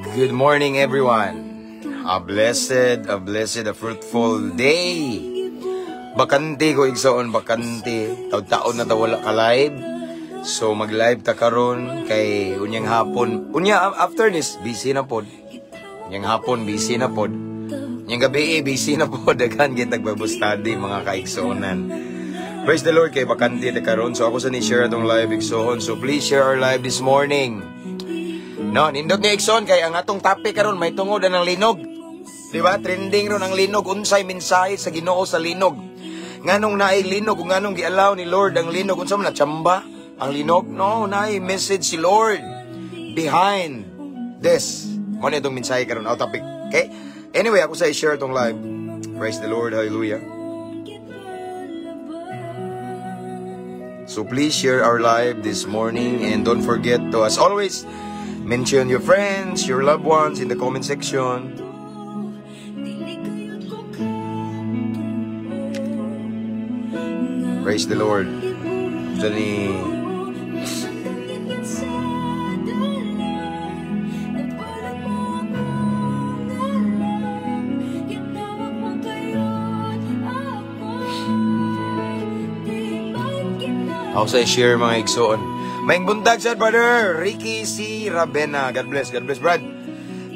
Good morning, everyone. A blessed, a fruitful day. Bakante ko, igsoon, bakante. Taon-taon na ta wala ka live. So mag-live ta karon kay unyang hapon. Unya after this, busy na pod. Unyang hapon busy na pod. Unyang gabi eh, busy na pod. Daghan gyud Bible study, mga kaigsuonan. Praise the Lord kay bakante ta karon. So ako sa ni share atong live, igsoon. So please share our live this morning. No, nindot ni, igsoon, kay ang atong topic karon may tungod ang linog. Di ba? Trending ron ang linog. Unsay mensahe sa Ginoo sa linog? Nganong naay linog ug nganong gialaw ni Lord ang linog? Unsa man na, tsamba ang linog? No, naay message si Lord behind this. Mao ni itong mensahe karon, our topic. Okay? Anyway, ako sa i-share itong live. Praise the Lord. Hallelujah. So please share our live this morning and don't forget to, as always, mention your friends, your loved ones in the comment section. Praise the Lord. So ni ako sa share, mga igsoon. Maayong buntag sa brother Ricky C. Rabena. God bless, Brad.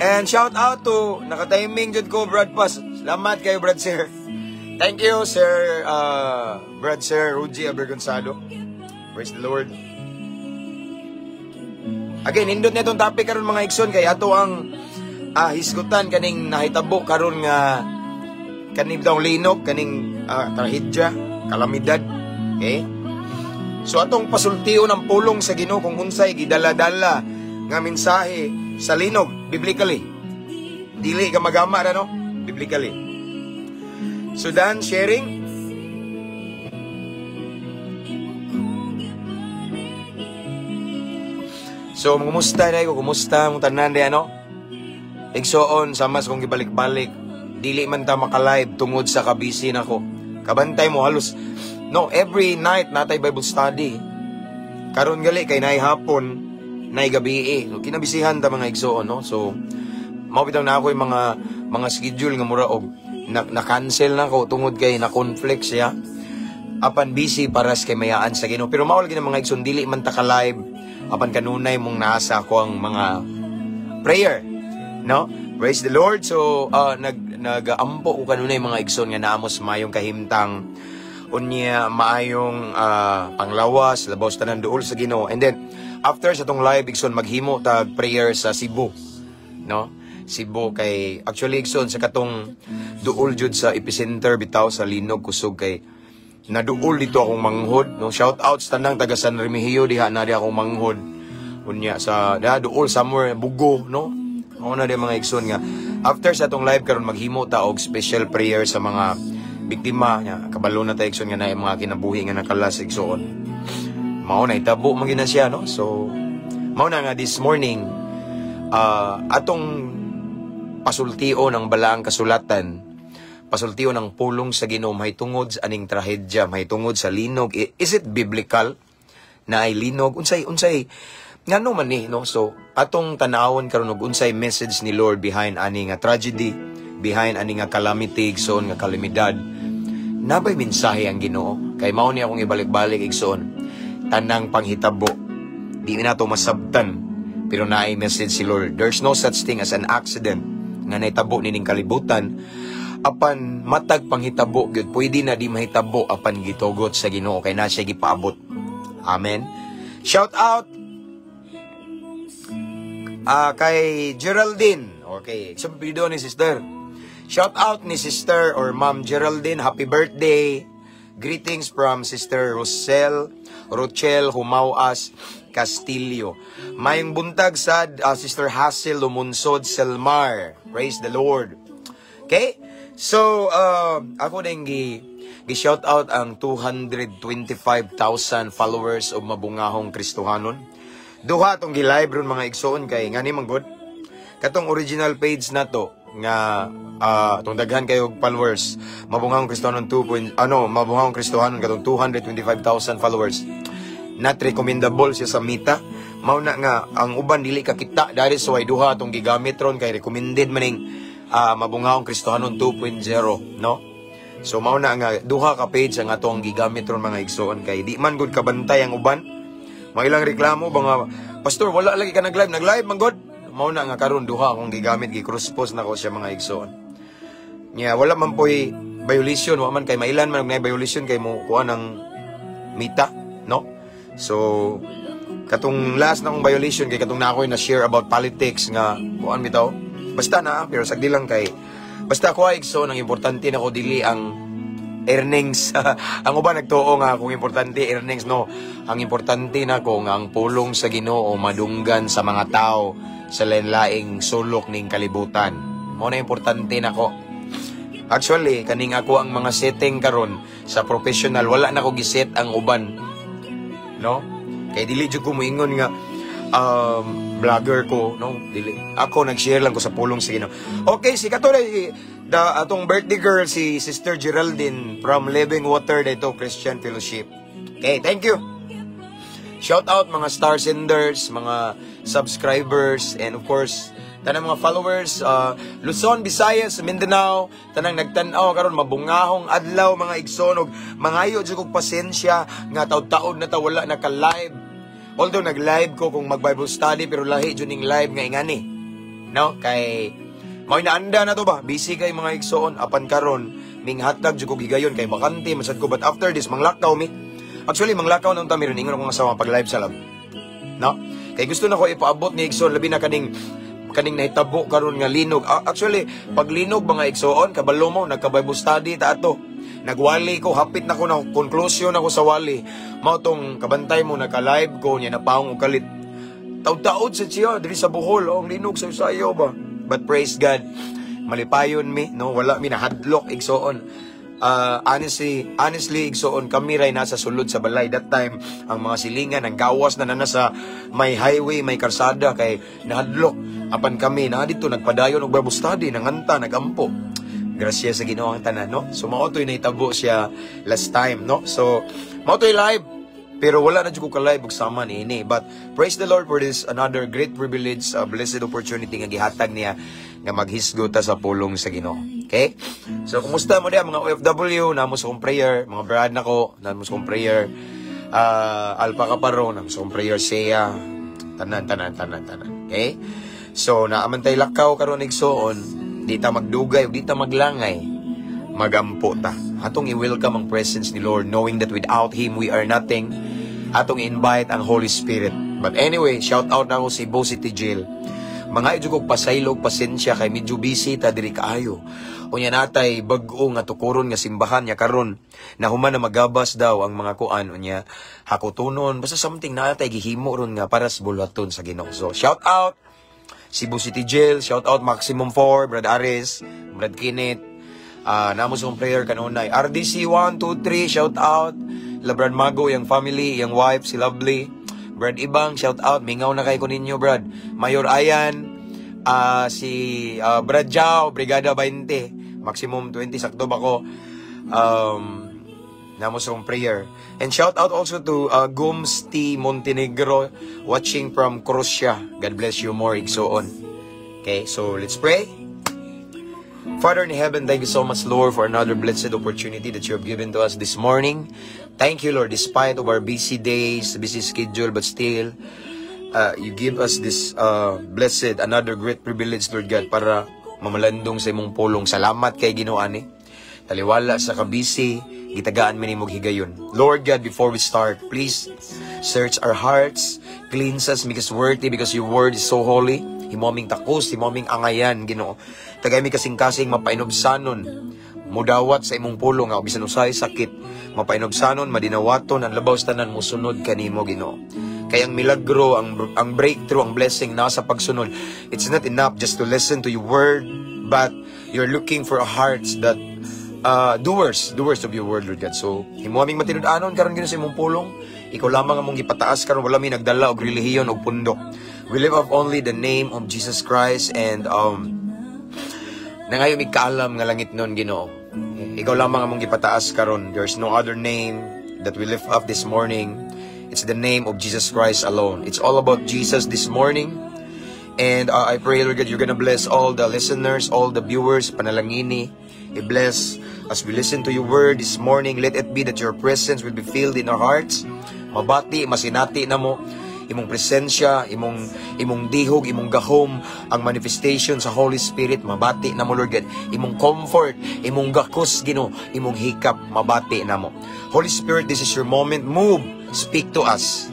And shout out to naka-timing jud ko, Brad Pas. Salamat kayo, Brad sir. Thank you, sir, Brad Sir Ruji Abergonzado. Praise the Lord. Again, nindot na itong topic karon, mga igsoon, kay ato ang hisgutan kaning nahitabo karon nga kaning daw linog, kaning trahedya, kalamidad. Okay? So atong pasultion ang pulong sa Ginoo kung unsay gidala-dala nga mensahe sa linog biblically. Dili ka magama ra, no? Biblically. So done sharing. So kumusta na ko, kumusta mong tanan di ano? Igsoon, sama sa kong gibalik-balik. Dili man ta maka-live tungod sa kabisi nako. Kabantay mo halos no, every night natay Bible study. Karon gali kay naay hapon, naay gabi eh. So kinabisihan ta, mga igsoon, no. So mao bitaw na ako yung mga schedule nga mura og na cancel na ko tungod kay na conflict siya. Apan busy paras kay mayaan sa Ginoo. Pero mao lagi ng mga igsoon, dili man ta ka live apan kanunay mong nasa ako ang mga prayer, no? Praise the Lord. So nag nagaampo ko kanunay, mga igsoon, nga naamos mayong kahimtang unya maayong panglawas labaw sa tanan duol sa Ginoo. And then after sa tong live, igsoon, maghimo tag prayer sa Cebu, no? Cebu kay actually, igsoon, sa katong duol jud sa epicenter bitaw sa linog, kusog kay naduol dito akong manghod, no? Shout out sa tanang taga San Remigio diha na di akong manghod unya sa da duol somewhere Bugo, no? Mao na di, mga igsoon, nga after sa atong live karon maghimo ta og special prayer sa mga biktima nya. Kabalo na ta, igsoon, nga naay mga kinabuhi nga nakalas, igsoon. Mao na itabo man gina siya, no? So mao na nga this morning atong pasultio ng balaang kasulatan, pasultio ng pulong sa Ginoo mahitungod sa aning trahedya, mahitungod sa linog. Is it biblical na ay linog? Unsay ngano man ni, no? So atong tanawon karon og unsay message ni Lord behind ani nga tragedy, behind ani nga calamity, igsoon, nga kalamidad. Nabay mensahe ang Ginoo? Kay mao ni akong ibalik-balik, igsoon, tanang panghitabo di na to masabtan pero naay message si Lord. There's no such thing as an accident nga nahitabo nining kalibutan. Apan matag panghitabo gyud pwede na di mahitabo apan gitugot sa Ginoo kay na siya gipaabot. Amen. Shout out kay Geraldine. Okay, sa video ni sister. Shout out ni sister or Ma'am Geraldine, happy birthday. Greetings from Sister Rosel, Rochelle Humawas Castillo. Mayong buntag sad Sister Hazel Lumunsod Selmar. Praise the Lord. Okay? So, ako din gi shout out ang 225,000 followers of Mabungahong Kristohanon. Duha atong gi-live ron, mga igsoon, kay ngani man gud katong original page na to nga tong daghan kayo og followers, Mabungahong Kristohanon 2 point, ano, Mabungahong Kristohanon, katong 225,000 followers, not recommendable siya sa Meta. Mao na nga ang uban dili ka kita. That is why duha atong gigamit ron kay recommended maning Mabungaong Kristohanon 2.0, no? So mao na nga duha ka page ang atong gigamit ron, mga igsoon, kay di man gud kabantay ang uban. May ilang reklamo ba nga, "Pastor, wala lagi ka nag-live." Nag-live man gud. Mao na nga karon duha akong gigamit, gi-cross post nako siya, mga igsoon. Nya wala man po'y violation, wa man kay mailan man og naay violation kay mo kuha ng Meta, no? So katong last na akong violation kay katong na ako'y na share about politics nga kuan bitaw. Basta na, pero sagdi lang kay basta ako ay igsoon, ang importante nako dili ang earnings. Ang uban nagtuo nga kung importante earnings, no. Ang importante nako nga ang pulong sa Ginoo madunggan sa mga tao sa lain-laing sulok ning kalibutan. Mao na importante nako. Actually, kaning ako ang mga setting karon sa professional, wala na ko giset ang uban. No? Kay dili jud ko moingon nga vlogger ko, no? Dili. Ako nag-share lang ko sa pulong sa Ginoo. Okay, si kato the atong birthday girl, si Sister Geraldine from Living Water dito Christian Fellowship. Okay, thank you. Shout out mga star senders, mga subscribers, and of course, tanang mga followers, Luzon, Visayas, Mindanao, tanang nagtan-aw karon. Mabungahong adlaw, mga igsoon, og mangayo jud kog pasensya nga taud-taod na ta wala naka-live. Although nag-live ko kung mag-Bible study, pero lahi jud ning live nga ingani. No? Kay mao naanda na to ba? Busy kay, mga igsoon, apan karon minghatag jud kog higayon kay bakante man sad ko, but after this manglakaw mi. Actually, manglakaw nang ta mi ron, ingon akong asawa pag live sa lab. No? Kay gusto na ko ipaabot ni igsoon, labi na kaning nahitabo karon nga linog. Actually, pag linog, mga igsoon, kabalo mo nagka-Bible study ta ato. Nagwali ko, hapit na ko na conclusion ako sa wali. Mao tong kabantay mo naka-live ko niya napahong og kalit. Taud-taud sa siya diri sa Bohol, oh, ang linog sa sayo ba. But praise God, malipayon mi, no? Wala mi nahadlok, igsoon. Honestly, igsoon, kami ray nasa sulod sa balay that time. Ang mga silingan ang gawas na na sa may highway, may karsada kay nahadlok. Apan kami na dito nagpadayon og Bible study, nanganta, nagampo. Grasya sa Ginoo ang tanan, no? So mao to'y nahitabo siya last time, no? So mao to'y live. Pero wala na jud ko ka-live og sama ni ini. But praise the Lord for this another great privilege, blessed opportunity nga gihatag niya nga maghisgot ta sa pulong sa Ginoo. Okay? So kumusta mo diya, mga OFW, namo sa akong prayer, mga brad nako, namo sa akong prayer. Alpa Kaparo, namo sa akong prayer siya. Tanan, tanan, tanan, tanan. Okay? So naaman tay lakaw karon, igsoon, di ta magdugay, di ta maglangay, magampo ta. Atong i-welcome ang presence ni Lord, knowing that without Him we are nothing. Atong invite ang Holy Spirit. But anyway, shout out na ako sa Cebu City Jail. Mga jud kog pasaylo, pasensya kay medyo busy ta diri kaayo. Unya natay bag-o nga tukuron nga simbahan niya karon. Nahuman na magabas daw ang mga kuan, unya hakutunon, basta something natay gihimo ron nga para sa buluhaton sa Ginoo. So shout out Cebu City Jail, shout out Maximum 4, Brad Aris, Brad Kenneth, namo sa akong prayer kanunay. RDC 1, 2, 3, shout out. La Brad Mago, yung family, yung wife, si Lovely. Brad Ibang, shout out. Mingaw na kay ko ninyo, Brad. Mayor Ayan, si Brad Jao, Brigada 20. Maximum 20, sakto ba ko? Namo sa akong prayer. And shout out also to Gums T. Montenegro, watching from Croatia. God bless you more, igsoon. Okay, so let's pray. Father in heaven, thank you so much, Lord, for another blessed opportunity that you have given to us this morning. Thank you, Lord, despite of our busy days, busy schedule, but still, you give us this blessed, another great privilege, Lord God, para mamalandong sa imong pulong. Salamat kay Ginoo ani. Taliwala sa kabisi, gitagaan mi nimo higayon. Lord God, before we start, please search our hearts, cleanse us, make us worthy because your word is so holy. Himo aming takos, himo aming angayan, Ginoo. Tagay mi kasing-kasing mapainubsanon, mudawat sa imong pulong nga bisan usahay sakit, mapainubsanon, madinawaton, ang labaw sa tanan musunod kanimo, Ginoo. Kay ang milagro, ang breakthrough, ang blessing nasa pagsunod. It's not enough just to listen to your word, but you're looking for a hearts that doers, doers of your word, Lord God. So, himo aming matinud-anon karon, Ginoo, sa imong pulong. Ikaw lamang among gipataas karon, wala mi nagdala og relihiyon og pundok. We lift up only the name of Jesus Christ and nangayo mig kaalam nga langit nun, Ginoo. Ikaw lamang among gipataas karon. There's no other name that we lift up this morning. It's the name of Jesus Christ alone. It's all about Jesus this morning. And I pray, Lord God, you're gonna bless all the listeners, all the viewers, panalangini. I-bless as we listen to your word this morning. Let it be that your presence will be filled in our hearts. Mabati, masinati namo imong presensya, imong dihog, imong gahom, ang manifestation sa Holy Spirit, mabati namo, Lord God. Imong comfort, imong gakos, Ginoo, imong hikap, mabati namo. Holy Spirit, this is your moment. Move, speak to us.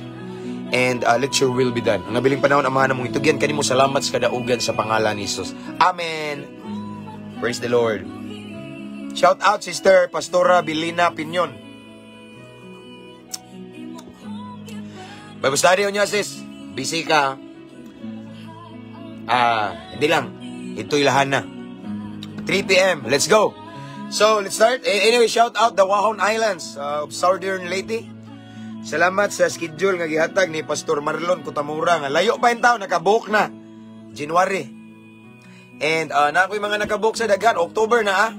And let your will be done. Ang nabiling panahon, Amahan, among itugyan kanimo. Salamat sa kadaugan sa pangalan ni Jesus. Amen. Praise the Lord. Shout out, Sister Pastora Bilina Pinyon. Bible study niya, sis. Busy ka. Ah, hindi lang. Ito'y lahan na. 3 p.m. Let's go. So, let's start. Anyway, shout out the Wahon Islands of Southern Leyte. Salamat sa schedule nga gihatag ni Pastor Marlon Kutamura nga layo pa yung taon, nakabook na. January. And na ako'y mga nakabook sa daghan, October na ah.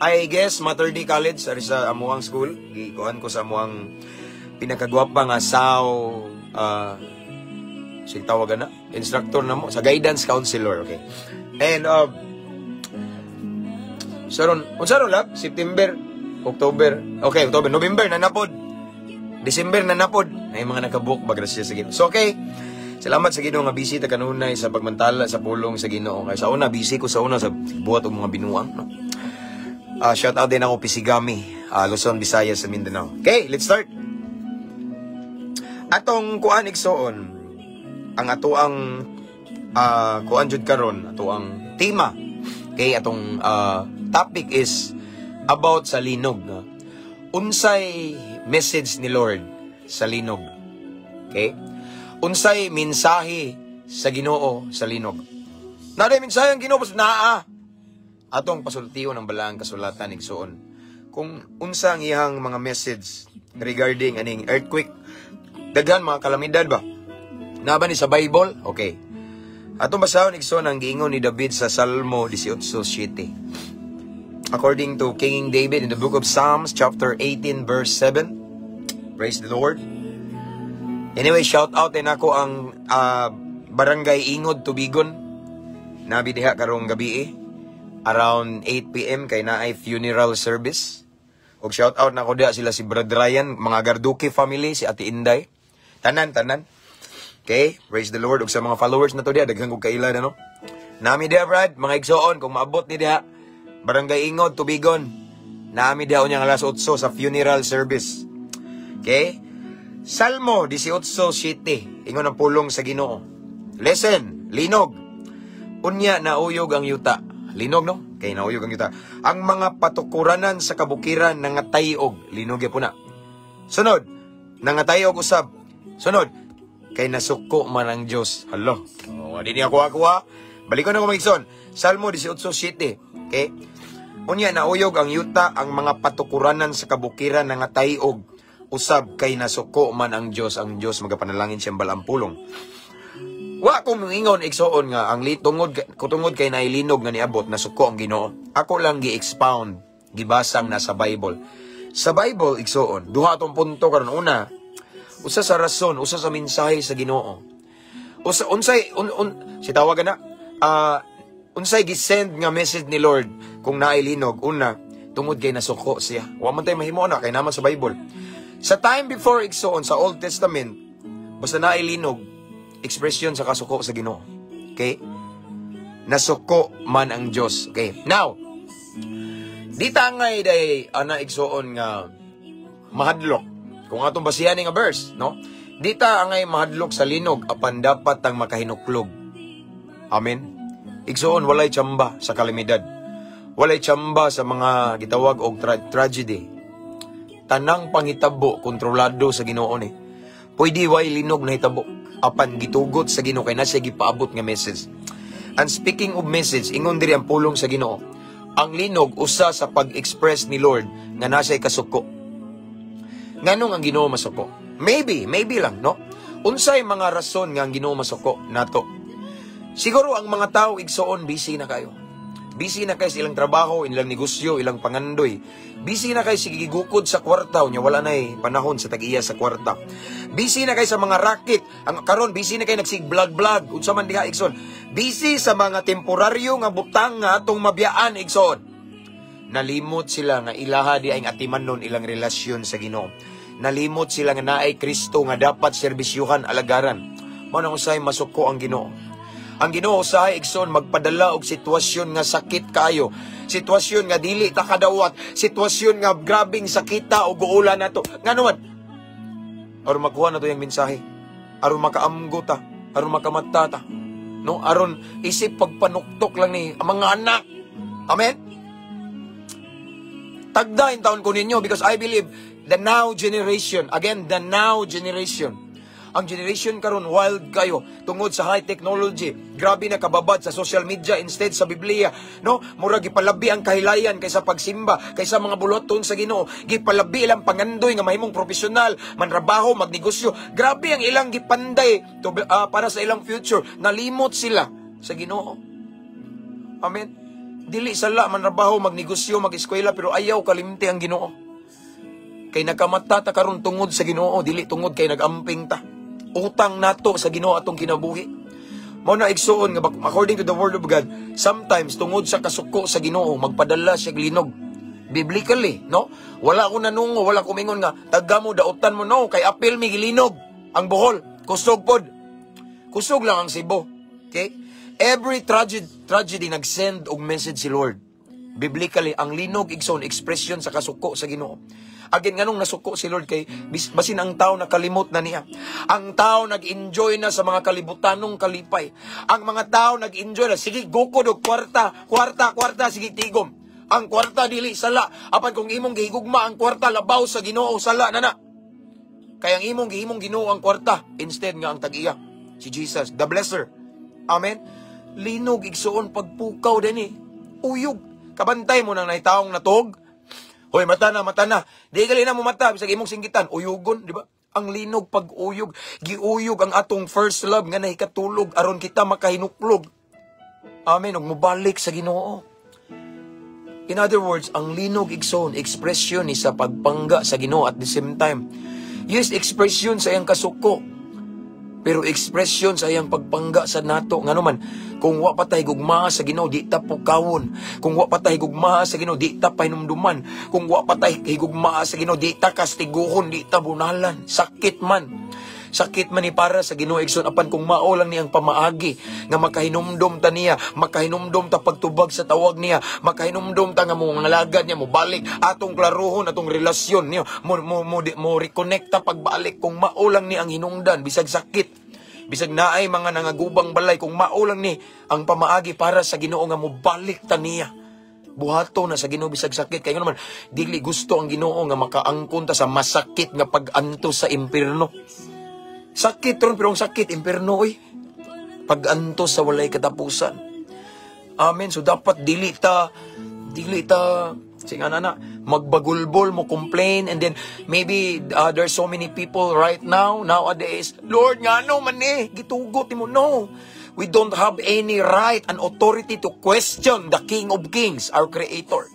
I guess Mater Dei College ari sa amuang school. Gikuan ko sa amuang pinakagwapa nga saw sige tawagan na instructor na mo sa guidance counselor, okay. And sa ron, unsa ron lab? September, October, okay, October, November na napod. December na napod. Ay mga nakabook ba, grasya sa Ginoo. So okay. Salamat sa Ginoo nga busy ta kanunay sa pagmantala sa pulong sa Ginoo. Kay sa una busy ko sa una sa buhat og mga binuang, no. Shout out din ako Pisigami, Luzon, Visayas sa Mindanao. Okay, let's start. Atong kuan, igsoon, ang ato ang kuan jud karon, ato ang tema. Okay, atong topic is about sa linog, no? Unsay message ni Lord sa linog? Okay? Unsay mensahe sa Ginoo sa linog? Naa mensahe ang Ginoo naa. Atong pasultion ang balaang kasulatan, igsoon, kung unsa ang iyang mga message regarding aning earthquake, daghan mga kalamidad ba? Naa ba ni sa Bible? Okay. Atong basahon, igsoon, ang giingon ni David sa Salmo 18:7. According to King David in the book of Psalms chapter 18 verse 7. Praise the Lord. Anyway, shout out din ako ang Barangay Ingod Tubigon. Nabi diha karong gabi eh, around 8 p.m. kay naay funeral service. Og shout out na ko diha sila si Brad Ryan, mga Garduque family, si Ate Inday. Tanan, tanan. Okay, praise the Lord. Ug sa mga followers na to diha, daghan kog kaila no. Nami diha, Brad, mga igsoon, kung maabot ni diha, Barangay Ingod, Tubigon. Nami diha unyang alas 8 sa funeral service. Okay? Salmo 18:7. Ingon ang pulong sa Ginoo. Listen, linog. Unya nauyog ang yuta. Linog, no? Kay nauyog ang yuta. Ang mga patukuranan sa kabukiran nangatayog. Linog po na. Sunod, nangatayog usab. Sunod, kay nasuko man ang Diyos. Hala. Oh, di niya kuha-kuha. Balikon ako, mga igsoon. Salmo 18:7. Okay? Unya nauyog ang yuta, ang mga patukuranan sa kabukiran nangatayog usab kay nasuko man ang Dios. Ang Dios magapanalangin siyang balaang pulong. Wa ko moingon, igsoon, nga ang tungod tungod kay nailinog nga niabot nasuko ang Ginoo. Ako lang gi-expound, gibasang nasa Bible. Sa Bible, igsoon, duha atong punto karon. Una, usa sa rason, usa sa mensahe sa Ginoo. Usa unsay un, un, si tawagan na unsay gi-send nga message ni Lord kung naay linog? Una, tungod kay nasuko siya. Wa man tay mahimo na kay naman sa Bible. Sa time before, igsoon, sa Old Testament, basta naay linog, expression sa kasuko sa Ginoo. Okay? Nasuko man ang Dios. Okay. Now, di tangay day ana, igsoon, nga mahadlok. Kung atong basihan nga verse, no? Di ta angay mahadlok sa linog apan dapat tang makahinuklog. Amen. Igsoon, walay tsamba sa kalamidad. Walay tsamba sa mga gitawag og tragedy. Tanang pangitabo kontrolado sa Ginoo ni. Pwede way linog na hitabo apan gitugot sa Ginoo kay na siya gipaabot nga message. And speaking of message, ingon diri ang pulong sa Ginoo. Ang linog usa sa pag-express ni Lord nga nasa kasuko. Nganong ang Ginoo masuko? Maybe, maybe lang, no? Unsay mga rason nga ang Ginoo masuko nato? Siguro ang mga tao, igsoon, busy na kayo. Busy na kay sa ilang trabaho, ilang negosyo, ilang pangandoy. Busy na kay sige gukod sa kwarta, unya wala na panahon sa tag-iya sa kwarta. Busy na kay sa mga racket. Ang karon busy na kay nagsig vlog vlog unsa man diha, igsoon. Busy sa mga temporaryo nga butang nga atong mabiyaan, igsoon. Nalimot sila nga ilaha di ay atimanon ilang relasyon sa Ginoo. Nalimot sila nga naay Kristo nga dapat serbisyuhan, alagaran. Mao nang usahay masuko ang Ginoo. Ang Ginoo usahay, igsoon, magpadala og sitwasyon nga sakit kaayo. Sitwasyon nga dili ta kadawat, sitwasyon nga grabing sakita o guula nato. Ngano man? Aron makuha nato yung mensahe. Aron makaamgo ta, aron makamata ta. No, aron isip pagpanuktok lang ni ang mga anak. Amen. Tagda intawon ko ninyo because I believe the now generation, again, the now generation, ang generation karon wild kayo tungod sa high technology. Grabe na kababad sa social media instead sa Biblia, no? Mura gipalabi ang kahilayan kaysa pagsimba, kaysa mga buluhaton sa Ginoo. Gipalabi ilang pangandoy nga mahimong profesional, manrabaho, magnegosyo. Grabe ang ilang gipanday para sa ilang future. Nalimot sila sa Ginoo. Amen. Dili sala manrabaho, magnegosyo, mag-eskwela, pero ayaw kalimti ang Ginoo. Kay nakamata ta karon tungod sa Ginoo, dili tungod kay nagamping ta. Utang nato sa Ginoo atong kinabuhi. Mao na, igsuon, nga according to the word of God, sometimes tungod sa kasuko sa Ginoo, magpadala siya linog. Biblically, no? Wala ko nanungo, wala ko mingon nga taga mo dautan mo, no, kay apil mi gilinog ang Bohol, kusog pod. Kusog lang ang Cebu. Okay? Every tragedy nag-send og message si Lord. Biblically, ang linog, igsoon, expression sa kasuko sa Ginoo. Again, nganong nasuko si Lord? Kay basin ang tao nakalimot na niya. Ang tao nag-enjoy na sa mga kalibutanong kalipay. Ang mga tao nag-enjoy na sige gukod og kwarta, kwarta, kwarta, sige tigom. Ang kwarta dili sala. Apan kung imong gihigugma ang kwarta labaw sa Ginoo, sala na na. Kaya ang imong gihimong Ginoo ang kwarta instead nga ang tag-iya, si Jesus, the blesser. Amen. Linog, igsuon, pagpukaw din eh. Uyog. Kabantay mo nang nahitawong natog. Hoy, mata na, mata na. Di gali na mo mata, bisag imong singgitan, uyugon, di ba? Ang linog pag-uyog, giuyog ang atong first love nga nahikatulog aron kita makahinuklog. Amen, ug mobalik sa Ginoo. In other words, ang linog, igsoon, expression ni sa pagpangga sa Ginoo at the same time. Yes, expression sa iyang kasuko. Pero expression sa iyang pagpangga sa nato. Ngano man, kung wa pa tay gugma sa Ginoo, di ta pukawon. Kung wa pa tay gugma sa Ginoo, di ta pahinumduman. Kung wa pa tay higugma sa Ginoo, di ta kastiguhon, di ta bunalan. Sakit man. Sakit man ni para sa Ginoo, igsoon, apan kung mao lang ni ang pamaagi nga makahinumdom ta niya, makahinumdom ta pagtubag sa tawag niya, makahinumdom ta nga mo ngalagad niya, mo balik atong klarohon atong relasyon niyo, mo reconnect ta pagbalik, kung mao lang ni ang hinungdan, bisag sakit, bisag naay mga nangagubang balay, kung mao lang ni ang pamaagi para sa Ginoo nga mobalik ta niya, buhato na sa Ginoo bisag sakit, kay naman dili gusto ang Ginoo nga makaangkon ta sa masakit nga pag-antos sa impierno. Sakit ron, pero ang sakit impierno oy. Pag-antos sa walay katapusan. Amen. So dapat dili ta sige na na magbagulbol mo complain, and then maybe there's so many people right now, nowadays, "Lord, ngano man eh gitugot nimo?" No, we don't have any right and authority to question the King of Kings, our Creator.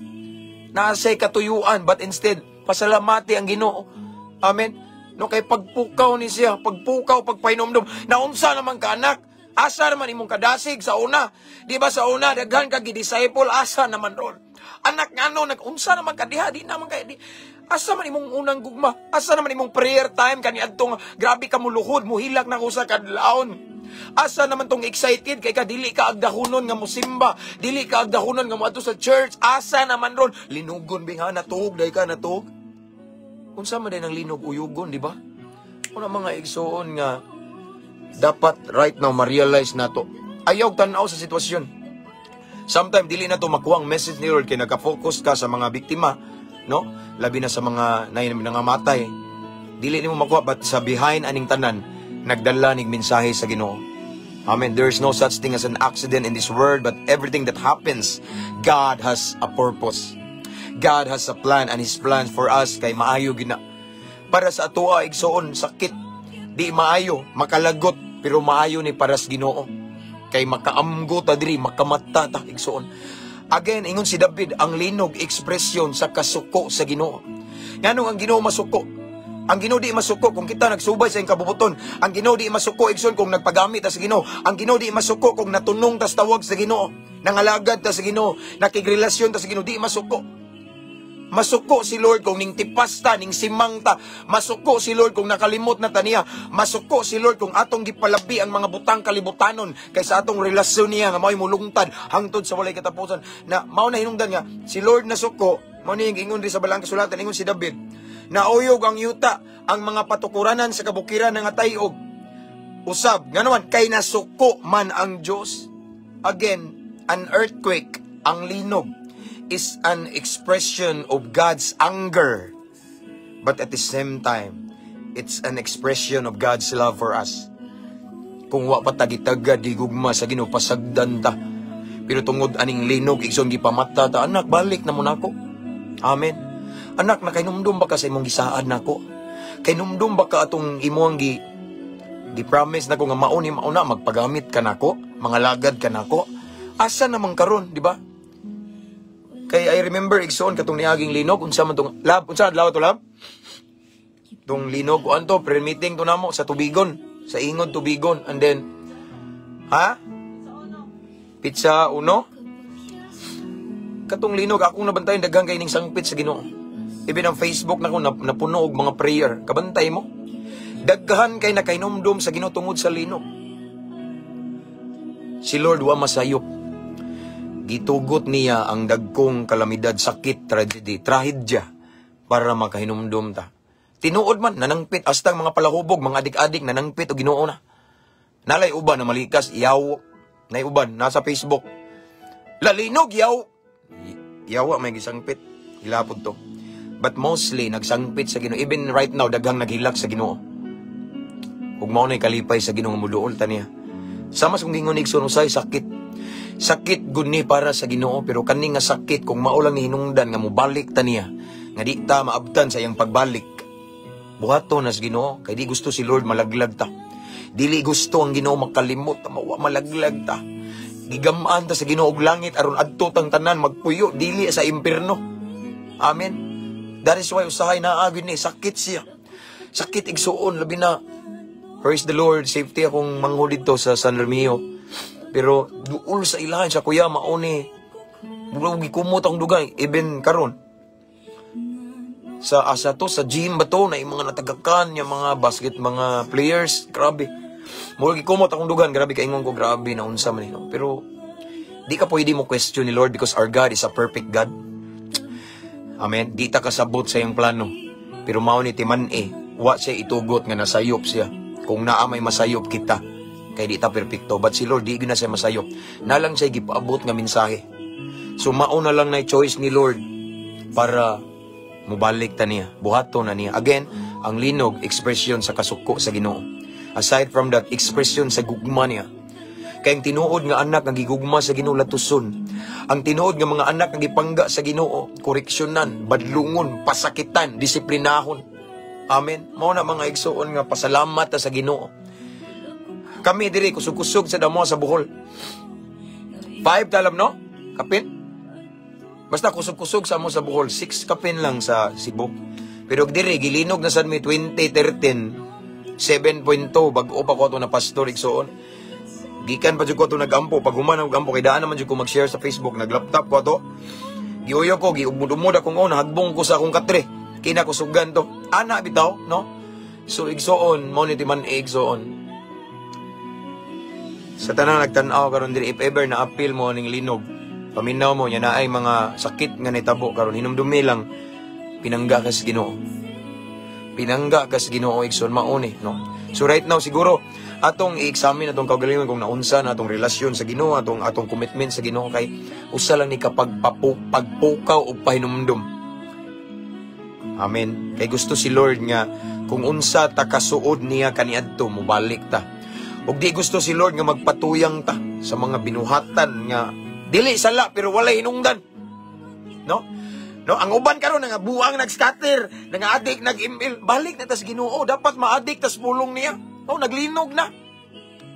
Nasa katuyuan, but instead pasalamati ang Ginoo. Amen, no? Kay pagpukaw ni siya, pagpukaw, pagpahinomdom, naunsa naman ka, anak? Asa naman imong kadasig sa una? Di ba sa una daghan ka gi-disciple, asa naman ron? Anak, ngano nag-unsa naman ka diha, di naman kay di. Asa man imong unang gugma? Asa naman imong prayer time kaniadto nga grabe ka muluhod, muhilak na ko sa kadlawon? Asa naman tong excited kay ka dili ka agdahunon nga musimba, dili ka agdahunon nga moadto sa church? Asa naman ron? Linugon bingha, natuog day ka natuog. Unsa man din ang linog? Uyugon, di ba? Una, mga igsoon, nga dapat right now ma-realize nato. Ayaw tan-aw sa sitwasyon. Sometimes dili na to makuha ang message ni Lord kay naka-focus ka sa mga biktima, no? Labi na sa mga nangamatay. Dili nimo makuha, but sa behind aning tanan nagdala nig mensahe sa Ginoo. Amen. There is no such thing as an accident in this world, but everything that happens, God has a purpose. God has a plan, and His plan for us kay maayo gina. Para sa atoa, igsoon, sakit, di maayo, makalagot, pero maayo ni para sa Ginoo. Kay makaamgo ta diri, makamata ta, igsoon. Again, ingon si David, ang linog, ekspresyon sa kasuko sa Ginoo. Nganong ang Ginoo masuko? Ang Ginoo di masuko kung kita nagsubay sa iyang kabubuton. Ang Ginoo di masuko, igsoon, kung nagpagamit ta sa Ginoo. Ang Ginoo di masuko kung natunong tas tawag sa Ginoo. Nangalagad ta sa Ginoo, nakigrelasyon ta sa Ginoo, di masuko. Masuko si Lord kung ning tipas ta, ning simang ta. Masuko si Lord kung nakalimot na ta niya. Masuko si Lord kung atong gipalabi ang mga butang kalibutanon kaysa atong relasyon niya nga mao'y mulungtad hangtod sa walay katapusan. Na mao na hinungdan nga si Lord nasuko, mao ni ingon diri sa Balaang Kasulatan, ingon si David, nauyog ang yuta, ang mga patukuranan sa kabukiran nga tayog. Usab, ngano man kay nasuko man ang Dios. Again, an earthquake, ang linog, is an expression of God's anger. But at the same time, it's an expression of God's love for us. Kung wa pa ta gitagad gugma sa Ginoo, pasagdan ta. Pero tungod aning linog, igsoon, gipamata ta, "Anak, balik na mo nako." Amen. "Anak, nakainumdum ba ka sa imong gisaad nako? Kainumdum ba ka atong imong gi promise nako nga mao ni mao na magpagamit ka nako, mangalagad ka nako? Asa namang karon, di ba?" Kay I remember, igsoon, katong niaging linog, unsa man tong lab, unsa adlaw to, lab? Tong linog kuan to, prayer meeting to namo sa Tubigon, sa Ingod Tubigon, and then, ha? Pizza Uno. Katong linog, akong nabantayan, daghan kay ning sangpit sa Ginoo. Even ang Facebook nako napuno og mga prayer. Kabantay mo. Daghan kay nakainomdom sa Ginoo tungod sa linog. Si Lord wa masayop. Gitugot niya ang dagkong kalamidad, sakit, tragedy, trahedya para makahinumdum ta. Tinuod man, nanangpit, hasta ang mga palahubog, mga adik-adik, nanangpit og Ginoo na. Nalay uban na malikas, yaw, nay uban, nasa Facebook. Lalinog, yaw. Yawa, may gisangpit. Hilapod to. But mostly, nagsangpit sa Ginoo. Even right now, daghang naghilak sa Ginoo. Ug mao na'y kalipay sa Ginoo nga muduol ta niya. Sama sa kung gingon, igsoon, usay sakit. Sakit gud ni para sa Ginoo, pero kani nga sakit, kung mao lang ni hinungdan nga mobalik ta niya, nga di ta maabtan sa iyang pagbalik. Buhaton nas Ginoo kay di gusto si Lord malaglag ta. Dili gusto ang Ginoo makalimot ta, mawa malaglag ta. Gigamaan ta sa Ginoo og langit aron adto tang tanan magpuyo, dili sa impierno. Amen. That is why usahay naa gyud ni sakit siya. Sakit, igsuon, labi na. Praise the Lord, safety akong manghod dito sa San Remio. Pero duol sa ilahan sa kuya mao ni. Murag gikumot akong dugay even karon. Sa asa to, sa gym ba to na yung mga natagakan yung mga basket, mga players, grabe. Murag gikumot akong dugan, grabe kaingon ko, grabe na unsa man ni, no? Pero di ka pwede mo question ni Lord because our God is a perfect God. Amen. Di ta kasabot sa iyang plano. Pero mao ni timan-i, wa siya itugot nga nasayop siya. Kung naa may masayop, kita. Kay di ta perpekto. But si Lord, di gyud na siya masayop. Nalang siya gipaabot nga mensahe. So mao na lang na choice ni Lord para mubalik ta niya. Buhato na niya. Again, ang linog, expression sa kasuko sa Ginoo. Aside from that, expression sa gugma niya. Kay ang tinuod nga anak nga gigugma sa Ginoo, latuson. Ang tinuod nga mga anak nga gipangga sa Ginoo, koreksyonan, badlungon, pasakitan, disiplinahon. Amen. Mao na, mga igsuon, nga pasalamat ta sa Ginoo. Kami diri kusog-kusog sa damo sa Bohol. 5 talam, no? Kapin? Basta kusog-kusog sa mo sa Bohol, 6 kapin lang sa Cebu. Pero diri gilinog na sad mi 2013, 7.2, bag-o pa ko ato na pastor, igsuon. Gikan pa jud ko ato nagampo, pag human ang gampo kay daan naman jud ko mag-share sa Facebook, nag-laptop ko ato. Giuyo ko, giumod-umod akong oh, nahagbong ko sa akong katre. Kinakusugan to. Ana bitaw, no? So igsoon, mao ni timan igsoon. Sa tanang nagtan-aw karon diri, if ever na appeal mo ning linog, paminaw mo nya naay mga sakit nga nitabo karon, hinumdumi lang, pinangga ka sa Ginoo. Pinangga ka sa Ginoo, igsoon, mao ni, no? So right now siguro atong i-examine atong kaugalingon kung naunsa na atong relasyon sa Ginoo, atong commitment sa Ginoo, kay usa lang ni kapag pagpukaw o pahinumdum. Amen. Kay gusto si Lord nga kung unsa ta kasuod niya kaniadto, mobalik ta. Ug di gusto si Lord nga magpatuyang ta sa mga binuhatan nga dili sala pero walay hinungdan. No? No, ang uban karon nga buang, nag-scatter, nga-addict, nag-ML, balik na tas Ginoo, dapat ma-addict tas pulong niya. Oh, naglinog na.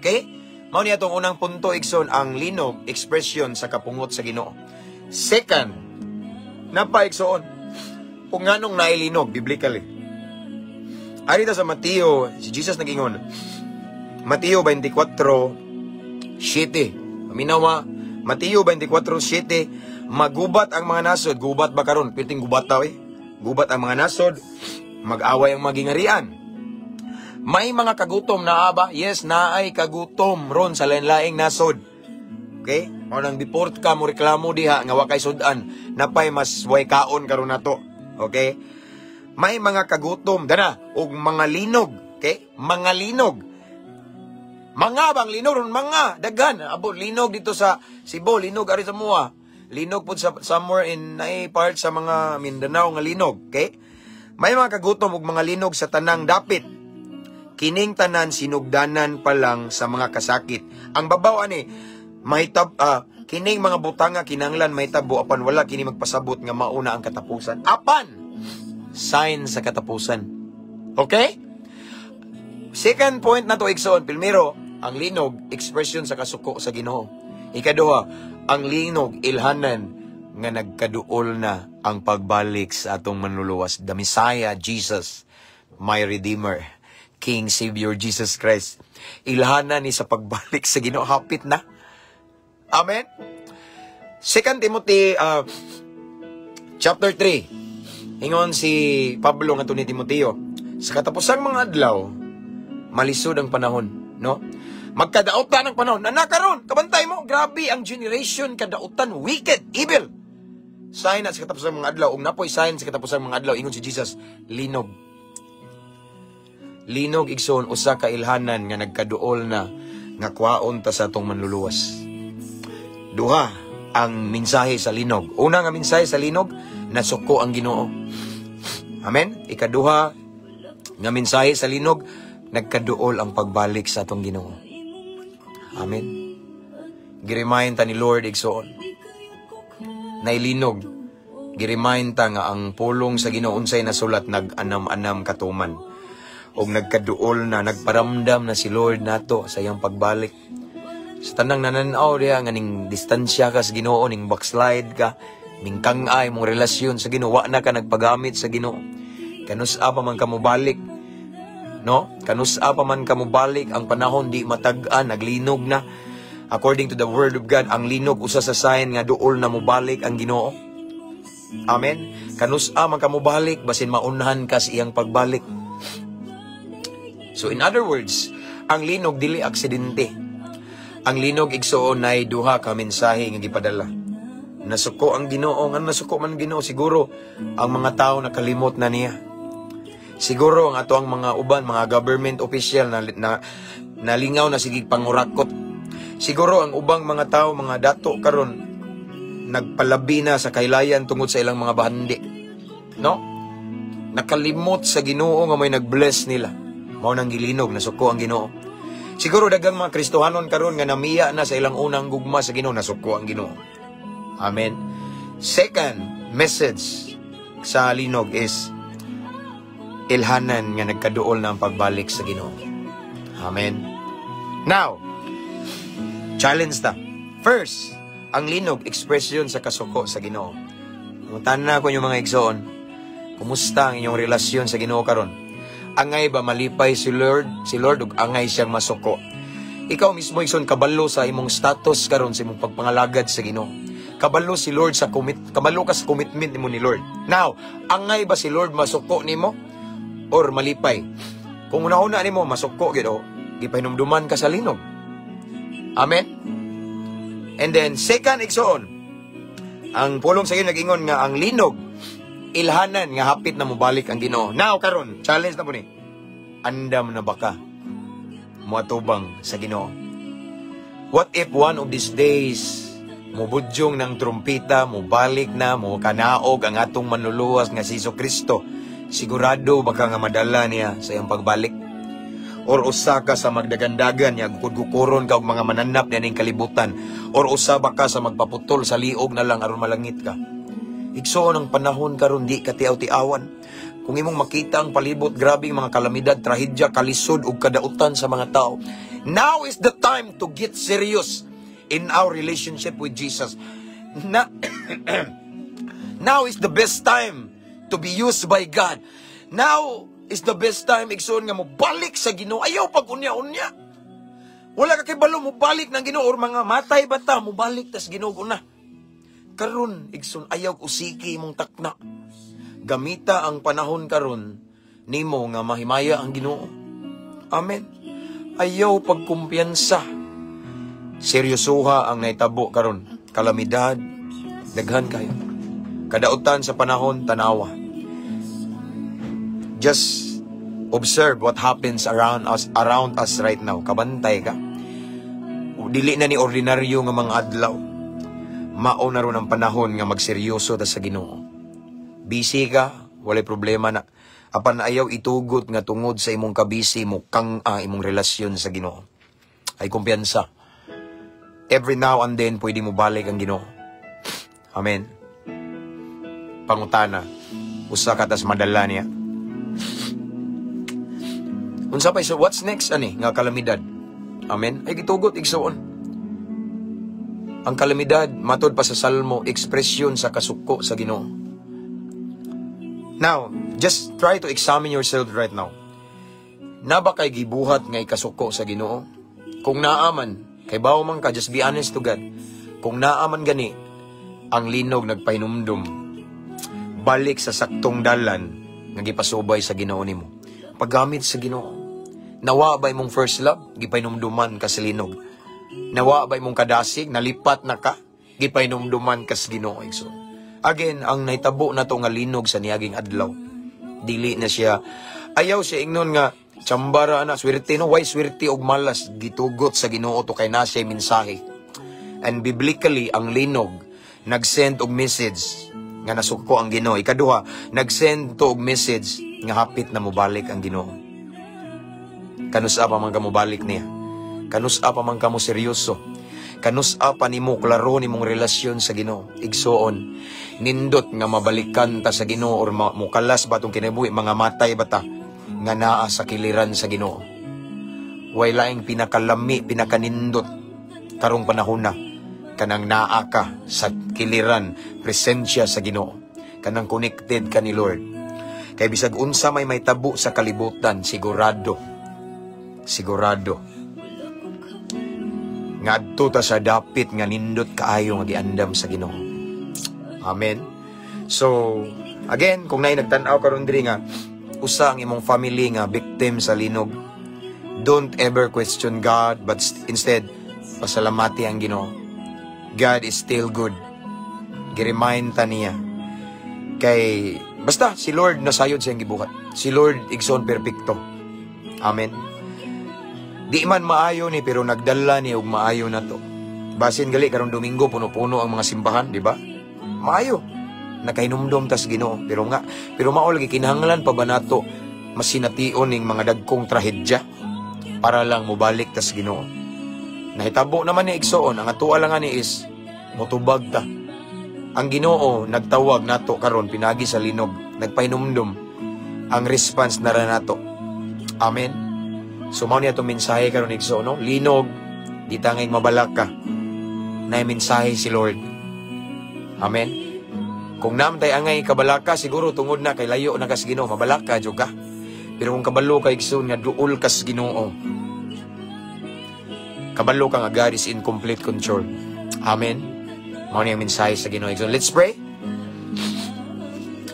Okay? Mao niya atong unang punto, igsoon, ang linog, expression sa kapungot sa Ginoo. Second, naa pa, igsoon. Kung nganong naay linog, biblically. Ari ta sa Mateo, si Jesus nagingon. Mateo 24:7. Paminawa, Mateo 24:7, magubat ang mga nasod. Gubat ba karon? Piting gubat tao eh. Gubat ang mga nasod, mag-away ang mga gingarian. May mga kagutom na ba? Yes, naay kagutom ron sa lain-laing nasod. Okay? Mao nang before ka mo reklamo diha nga wa kay sudan, napay mas way kaon karon nato. Okay? May mga kagutom dana og mga linog, okay? Mga linog. Mga bang linog ron, mga daghan abo linog dito sa Cebu, linog ari sa mua. Linog pud sa somewhere in naay part sa mga Mindanao nga linog, okay? May mga kagutom ug mga linog sa tanang dapit. Kining tanan sinugdanan pa lang sa mga kasakit. Ang babaw ani mahitab kining mga butanga kinanglan mahitabo, apan wala kini magpasabot nga mauna ang katapusan. Apan sign sa katapusan. Okay? Second point na to, igsoon, primero, ang linog expression sa kasuko sa Ginoo. Ikaduha, ang linog ilhanan nga nagkaduol na ang pagbalik sa atong manluluwas, the Messiah Jesus, my Redeemer, King Savior Jesus Christ. Ilhanan ni sa pagbalik sa Ginoo, hapit na. Amen. Second Timothy chapter 3. Ingon si Pablo ngadto ni Timoteo, sa katapusang mga adlaw, malisod ang panahon, no? Magkadautan ang panahon. Na karon, kabantay mo, grabe ang generation kadautan, wicked, evil. Sign na sa katapusang mga adlaw, ug napoy sign sa katapusang mga adlaw, ingon si Jesus, linog. Linog, igsoon, usa ka ilhanan nga nagkaduol na nga kwaon ta sa atong manluluwas. Duha ang mensahe sa linog. Una nga mensahe sa linog, nasuko ang Ginoo. Amen? Ikaduha nga mensahe sa linog, nagkaduol ang pagbalik sa atong Ginoo. Amen. Giremind ta ni Lord, igsoon. Nailinog. Giremind ta nga ang pulong sa Ginoo, unsay nasulat, nag-anam-anam katuman. Og nagkaduol na, nagparamdam na si Lord nato sa iyang pagbalik. Sa tanang nananaw diha nga ning distansya ka sa Ginoo, ning backslide ka, ning kangay mong relasyon sa Ginoo, wa na ka nagpagamit sa Ginoo. Kanus-a pa man ka mobalik, no? Kanus-a pa man ka mobalik, ang panahon di matag-an, naglinog na. According to the word of God, ang linog usa sa sign nga duol na mobalik ang Ginoo. Amen. Kanus-a man ka mobalik, basin maunhan ka sa iyang pagbalik. So in other words, ang linog dili aksidente. Ang linog, igsoon, nay duha ka mensahe nga gipadala. Nasuko ang Ginoo, nga nasuko man ang Ginoo, siguro ang mga tao nakalimot na niya. Siguro ang ato ang mga uban, mga government official na nalingaw na sige pangurakot. Siguro ang ubang mga tao, mga dato karon nagpalabi na sa kaylayan tungod sa ilang mga bahandi. No? Nakalimot sa Ginoo nga may nagbless nila. Mao nang gilinog, nasuko ang Ginoo. Siguro daghang mga Kristohanon karon nga namiya na sa ilang unang gugma sa Ginoo, nasuko ang Ginoo. Amen. Second message sa linog is ilhanan nga nagkaduol na ang pagbalik sa Ginoo. Amen. Now, challenge ta. First, ang linog expression sa kasuko sa Ginoo. Mangutana ko inyong mga igsoon, kumusta ang inyong relasyon sa Ginoo karon? Angay ba malipay si Lord ug angay siyang masuko? Ikaw mismo, igsoon, kabalo sa imong status karon sa imong pagpangalagad sa Ginoo. Kabalo si Lord sa commit, kabalo ka sa commitment nimo ni Lord. Now, angay ba si Lord masuko nimo or malipay? Kung una-una nimo masuko gid, oh, gipahinumduman ka sa linog. Amen. And then second, igsoon, ang pulong sa Ginoo nag-ingon nga ang linog ilhanan nga hapit na mobalik ang Ginoo. Now karon, challenge na po ni. Andam na ba ka moatubang sa Ginoo? What if one of these days mubudyong ng trumpita, mubalik na, mo kanaog ang atong manluluwas nga si Hesus Kristo? Sigurado ba ka nga madala niya sa iyang pagbalik? Or usa ka sa magdagandagan niya, gukod-gukuron ka og mga mananap niya ning kalibutan? Or usa ba ka sa magpaputol sa liog na lang aron malangit ka? Igsoon, ang panahon karon di ka tiaw-tiawan. Kung imong makita ang palibot, grabe ang mga kalamidad, trahedya, kalisod ug kadautan sa mga tao. Now is the time to get serious in our relationship with Jesus. Na now is the best time to be used by God. Now is the best time, igsoon, nga mo balik sa Ginoo. Ayaw pag unya-unya. Wala ka kibalo mo balik ng Ginoo or mga matay ba ta, mo balik tas Ginoo na. Karon, igsoon, ayaw usiki imong takna. Gamita ang panahon karon nimo nga mahimaya ang Ginoo. Amen. Ayaw pagkumpiyansa. Seryosoha ang naitabo karon. Kalamidad, daghan kayo. Kadautan sa panahon, tanawa. Just observe what happens around us right now. Kabantay ka. Dili na ni ordinaryo nga mga adlaw. Mao na ron ang panahon nga magseryoso ta sa Ginoo. Busy ka, walay problema na. Apan ayaw itugot nga tungod sa imong kabisi mo kang imong relasyon sa Ginoo. Ay kumpiyansa. Every now and then pwede mo balik ang Ginoo. Amen. Pangutana, usa ka tas madala niya. Unsa pa, so what's next ani nga kalamidad? Amen. Ay gitugot, igsuon. Ang kalamidad, matod pa sa Salmo, ekspresyon sa kasuko sa Ginoo. Now, just try to examine yourself right now. Naa ba kay gibuhat nga ikasuko sa Ginoo? Kung naaman, kay bawo man ka, just be honest to God. Kung naaman gani, ang linog nagpahinumdum. Balik sa saktong dalan nga gipasubay sa Ginoo nimo. Paggamit sa Ginoo. Nawa ba imong first love? Gipahinumduman ka sa linog. Nawa ba imong kadasig? Nalipat na ka? Gipahinumduman ka sa Ginoo. Igsoon. Again, ang nahitabo na to nga linog sa niaging adlaw. Dili na siya. Ayaw siya ingnon nga tsambara na swerte, no? Why swerte og malas? Gitugot sa Ginoo to kay na siya mensahe. And biblically, ang linog nagsend og message nga nasuko ang Ginoo. Ikaduha, nagsend to og message nga hapit na mobalik ang Ginoo. Kanusa pa man ka mobalik niya? Kanusa pa man ka mo seryoso? Kanusa pa nimo klaro nimong relasyon sa Ginoo? Igsoon, nindot nga mabalikan ta sa Ginoo or mukalas ba tong kinabuhi, mga matay ba ta nga naa sa kiliran sa Ginoo. Way laing pinakalami, pinakanindot karong panahon na kanang naa ka sa kiliran, presensya sa Ginoo. Kanang connected ka ni Lord. Kay bisag unsa may tabo sa kalibutan, sigurado. Sigurado. Ngadto ta sa dapit nga nindot kaayo nga giandam sa Ginoo. Amen. So, again, kung naay nagtan-aw karon diri nga usa ang imong family nga victim sa linog, don't ever question God, but instead pasalamati ang Ginoo. God is still good. Giremind ta niya. Kay basta si Lord nasayod sa iyang gibuhat. Si Lord, igsoon, perpekto. Amen. Di man maayo ni, pero nagdala ni og maayo na to. Basin gali karong Domingo puno-puno ang mga simbahan, di ba? Maayo. Nakahinumdom tas Ginoo. Pero nga, pero mao lagi, kinahanglan pa ba nato masination ning mga dagkong trahedya para lang mobalik tas Ginoo? Nahitabo naman ni, igsoon, ang atoa lang ani is motubag ta. Ang Ginoo nagtawag nato karon pinagi sa linog, nagpahinumdom. Ang response na ra nato. Amen. So mao niya itong mensahe karon, igsoon, no? Linog, di ta ngay mabalaka. Na mensahe si Lord. Amen. Kung namtay angay kabalaka, siguro tungod na kay layo na kas Ginoo, mabalaka jud ka. Pero kung kabalo ka, igsoon, nga duol kas Ginoo, kabalo ka nga God is in complete control. Amen. Mao ni ang mensahe sa Ginoo, igsoon. Let's pray.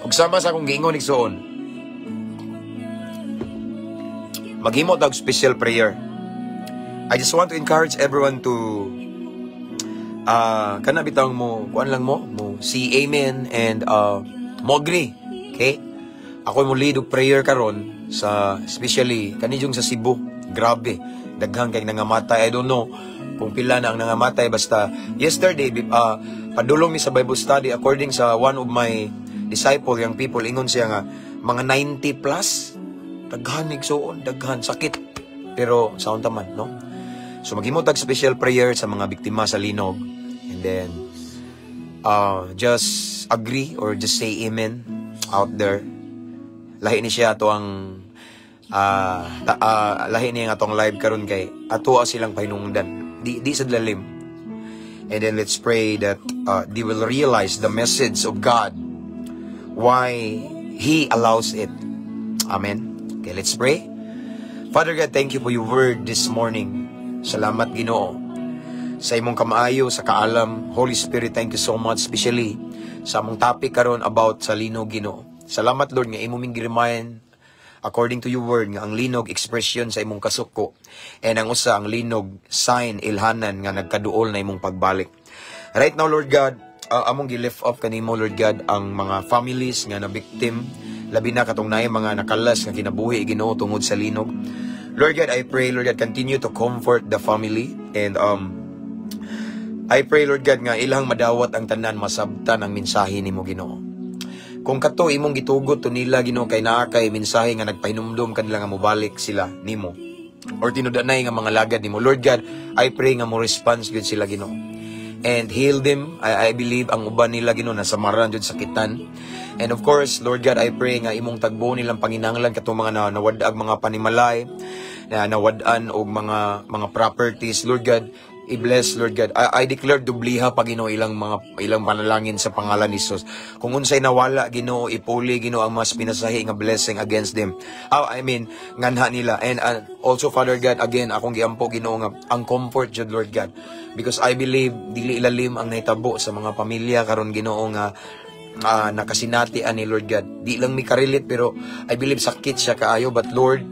Ug sama sa akong giingon, igsoon, maghimo tag special prayer. I just want to encourage everyone to kana bitang mo kuan lang mo say amen and mo agree. Okay? Ako mo lead og prayer karon sa especially kani sa Cebu. Grabe, daghan kay nangamatay. I don't know kung pila na ang nangamatay, basta yesterday padulong mi sa Bible study, according sa one of my disciple, young people, ingon siya nga mga 90 plus. Daghan, igsuon, daghan, sakit. Pero sa unta man, no? So maghimo tag special prayer sa mga biktima sa linog and then just agree or just say amen out there. Lahi ni siya ato ang lahi niya nga atong live karon kay ato silang pahinungdan. Di sa lalim. And then let's pray that they will realize the message of God, why He allows it. Amen. Okay, let's pray. Father God, thank you for your word this morning. Salamat, Ginoo, sa imong kamaayo, sa kaalam. Holy Spirit, thank you so much, especially sa among topic karon about sa linog, Ginoo. Salamat, Lord, nga imo ming gi-remind according to your word nga ang linog expression sa imong kasuko and ang usa, ang linog sign, ilhanan nga nagkaduol na imong pagbalik. Right now, Lord God, among gi-lift up kanimo, Lord God, ang mga families nga na victim, labi na katong naay mga nakalas nga kinabuhi, Ginoo, tungod sa linog. Lord God, I pray, Lord God, continue to comfort the family and I pray, Lord God, nga ilang madawat ang tanan, masabtan ang mensahe nimo, Ginoo. Kung kato imong gitugot to nila, Ginoo, kay naa kay mensahe nga nagpahinumdom kanila nga mobalik sila nimo or tinud-anay nga mga lagad nimo. Lord God, I pray nga mo response gyud sila, Ginoo. And heal them. I believe ang uban nila, Ginoo, nasamaran jud sakitan. And of course, Lord God, I pray nga imong tagbo nilang panginahanglan katong mga nawad-ag mga panimalay, na nawad-an og mga properties, Lord God, i-bless, Lord God. I declare dubliha pa, Ginoo, ilang mga ilang panalangin sa pangalan ni Jesus. Kung unsay nawala, Ginoo, ipuli, Ginoo, ang mas pinasahi nga blessing against them. Oh, I mean, nganha nila. And also, Father God, again, akong giampo, Ginoo, nga ang comfort jud, Lord God. Because I believe dili ilalim ang nahitabo sa mga pamilya karon, Ginoo, nga nakasinati ani, Lord God. Di lang mi ka-relate pero I believe sakit siya kaayo, but Lord,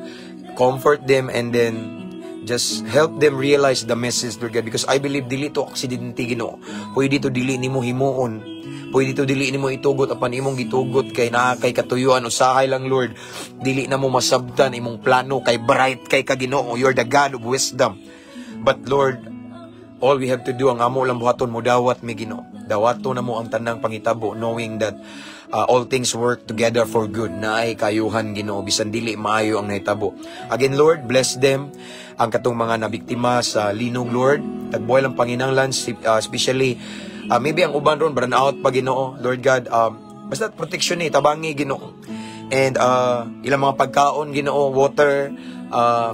comfort them and then just help them realize the message, Lord God, because I believe dili to aksidente, Ginoo. Pwede to dili nimo himuon. Pwede to dili nimo itugot apan imong gitugot kay naa kay katuyuan. Usahay lang, Lord, dili na mo masabtan imong plano kay bright kay ka, Ginoo. You're the God of wisdom. But Lord, all we have to do, ang amo lang buhaton, mo dawat mi, Ginoo. Dawato na mo ang tanang pangitabo, knowing that all things work together for good. Naay kayuhan, Ginoo, bisan dili maayo ang nahitabo. Again, Lord, bless them, ang katong mga nabiktima sa linog, Lord. Tagbuhay lang panginanglan, especially maybe ang uban ron burn out pa, Ginoo. Lord God, basta protection ni tabangi, Ginoo. And ilang mga pagkaon, Ginoo, water,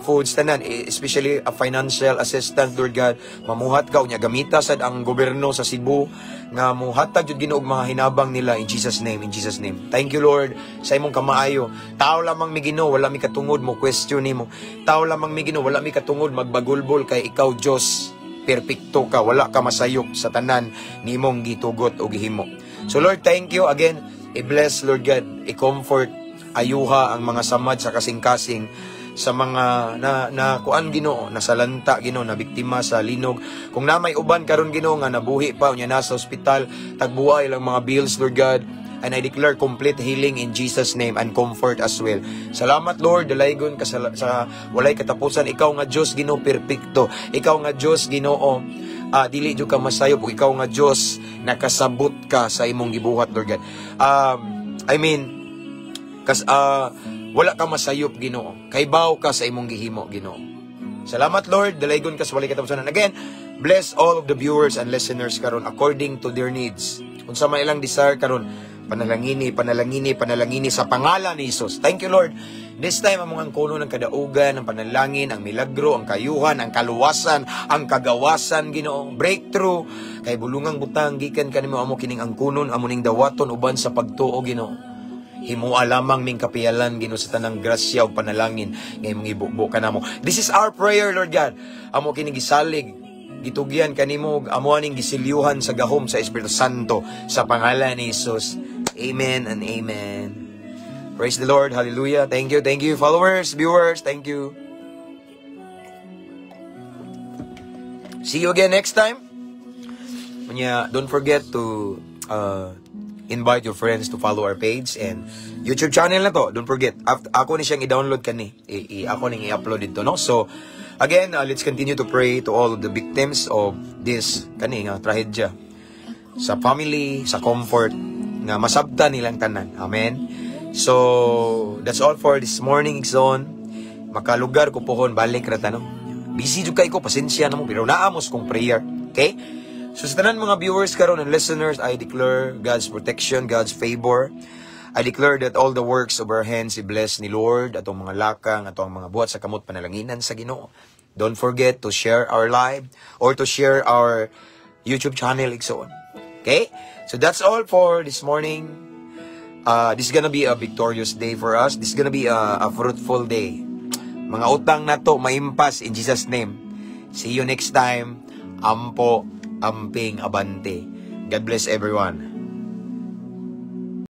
foods, tanan, especially a financial assistance, Lord God, mamuhat ka unya gamita sad ang gobyerno sa Cebu nga muhatag jud, Ginoo, og mga hinabang nila in Jesus' name, in Jesus' name. Thank you, Lord, sa imong kamaayo. Tao lamang mi, Ginoo, wala mi katungod mo question nimo. Tao lamang mi, Ginoo, wala mi katungod magbagulbol kay ikaw Dios, perpekto ka, wala ka masayop sa tanan nimong gitugot o gihimo. So Lord, thank you again. I-bless, Lord God, i-comfort, ayuha ang mga samad sa kasing-kasing sa mga na na kuan, Ginoo, nasalanta, Ginoo, na biktima sa linog. Kung na may uban karon, Ginoo, nga nabuhi pa unya nasa ospital, tagbuhay ilang mga bills, Lord God. And I declare complete healing in Jesus' name and comfort as well. Salamat, Lord, dalaygon ka sa walay katapusan. Ikaw nga Dios, Ginoo, perpekto. Ikaw nga Dios, Ginoo, dili jud ka masayop ug ikaw nga Dios nakasabot ka sa imong gibuhat, Lord God. I mean, kas wala ka masayop, Ginoo. Kaybaw ka sa imong gihimo, Ginoo. Salamat, Lord, dalaygon ka sa walay katapusan. And again, bless all of the viewers and listeners karon according to their needs. Unsa man ilang desire karon, panalangini, panalangini, panalangini sa pangalan ni Jesus. Thank you, Lord. This time, among angkonon ang kadaugan, ang panalangin, ang milagro, ang kayuhan, ang kaluwasan, ang kagawasan, Ginoo, breakthrough, kay bulungang butang gikan kanimo, amo kining angkunon, amo ning dawaton uban sa pagtuo, Ginoo. Himua lamang ming kapiyalan, Ginoo, sa tanang grasya ug panalangin nga imong ibubo kanamo. This is our prayer, Lord God. Amo kini gisalig, gitugyan kanimo, amo aning gisilyuhan sa gahom sa Espiritu Santo sa pangalan ni Jesus. Amen and amen. Praise the Lord. Hallelujah. Thank you, followers, viewers. Thank you. See you again next time. Unya, don't forget to invite your friends to follow our page and YouTube channel na to. Don't forget. After, ako ni siyang i-download kani. Ako ning i-upload dito, no? So, again, let's continue to pray to all of the victims of this kani nga trahedya. Sa family, sa comfort, nga masabta nilang tanan. Amen. So, that's all for this morning, Igsoon. Makalugar ko pohon, balik ra ta, no? Busy jud kay ko, pasensya na mo, pero naamos kong prayer. Okay? So sa tanan mga viewers karon and listeners, I declare God's protection, God's favor. I declare that all the works of our hands i-bless ni Lord, atong mga lakang, atong mga buhat sa kamot, panalanginan sa Ginoo. Don't forget to share our live or to share our YouTube channel, igsoon. Okay? So that's all for this morning. This is gonna be a victorious day for us. This is gonna be a fruitful day. Mga utang nato maimpas in Jesus' name. See you next time. Ampo, amping, abante. God bless everyone.